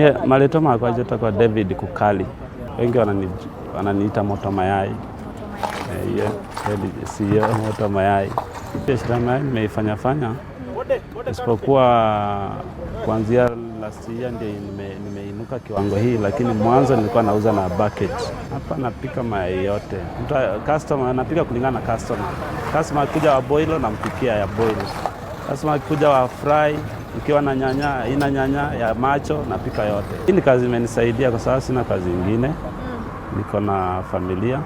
Ni marĩtwa makwa njĩtagwo David Kukali, wengi wananiita Moto Mayai. Yeah, CEO Moto Mayai. Biashara mayai nimeifanya fanya, isipokuwa kuanzia last year ndio nimeinuka kiwango hii, lakini mwanzo nilikuwa nauza na bucket. Hapa napika mayai yote. Mtu customer napika kulingana na customer. Customer akikuja wa boil nampikia ya boil. Customer akikuja wa fry ikiwa na nyanya, ina nyanya ya macho napika yote. Hii ni kazi imenisaidia kwa sababu sina kazi ingine. Niko na familia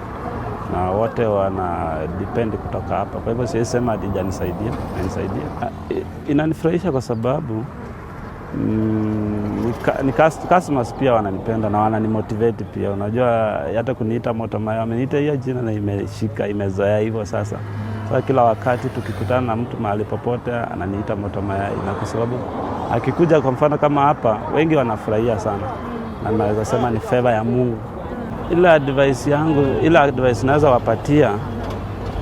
na wote wana depend kutoka hapa. Kwa hivyo siwezi sema haijanisaidia, imenisaidia. Inanifurahisha kwa sababu ni customers pia wananipenda na wananimotivate pia. Unajua hata kuniita Moto Mayai, wameniita hiyo jina na imeshika, imezoea hivyo sasa. Sasa kila wakati tukikutana na mtu mahali popote ananiita Moto Mayai, na kwa sababu akikuja kwa mfano kama hapa, wengi wanafurahia sana, na naweza sema ni favor ya Mungu. Ile advice yangu, ile advice naweza wapatia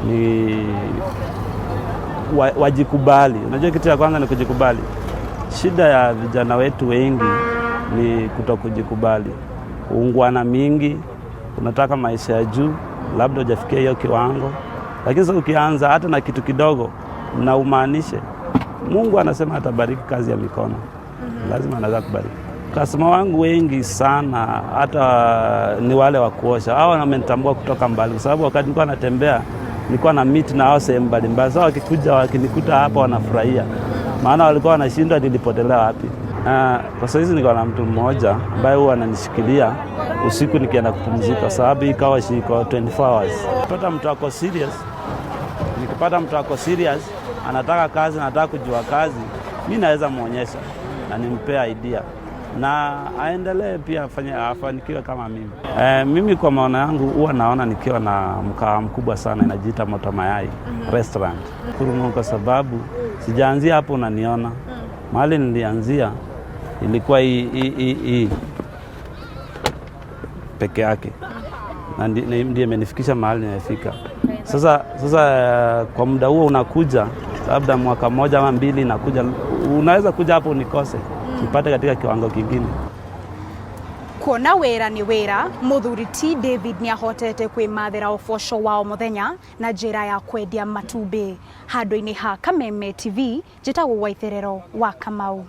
ni wajikubali. Unajua kitu ya kwanza ni kujikubali. Shida ya vijana wetu wengi ni kutokujikubali, uungwana mingi, unataka maisha ya juu, labda hujafikia hiyo kiwango, lakini sasa ukianza hata na kitu kidogo na umaanishe, Mungu anasema atabariki kazi ya mikono, lazima anaweza kubariki. Customer wangu wengi sana hata ni wale wa kuosha, hao wamenitambua kutoka mbali, kwa sababu wakati nilikuwa natembea nilikuwa na meet na hao sehemu mbalimbali. Sasa wakikuja wakinikuta hapa wanafurahia, maana walikuwa wanashindwa nilipotelea wapi. Kwa sasa hizi niko na mtu mmoja ambaye huwa ananishikilia usiku nikienda kupumzika, sababu hii car wash iko 24 hours. Nikipata mtu ako serious, nikipata mtu ako serious anataka kazi, anataka kujua kazi, mi naweza muonyesha na nimpea idea na aendelee pia afanye afanikiwe kama mimi. Mimi kwa maono yangu huwa naona nikiwa na mkahawa mkubwa sana inajiita Moto Mayai Restaurant. Shukuru Mungu kwa sababu sijaanzia hapo, unaniona mahali nilianzia ilikuwa hii peke yake na ndiye imenifikisha mahali nimefika sasa. Sasa kwa muda huo unakuja labda mwaka mmoja ama mbili, inakuja unaweza kuja hapo unikose nipate katika kiwango kingine. Kuona wĩra nĩ wĩra, mũthuri ti David nĩ ahotete kwĩmathĩra ũboco wa o mũthenya na njĩra ya kwendia matumbĩ. Handũ-inĩ ha Kameme TV, njĩtagwo Waitherero wa Kamau.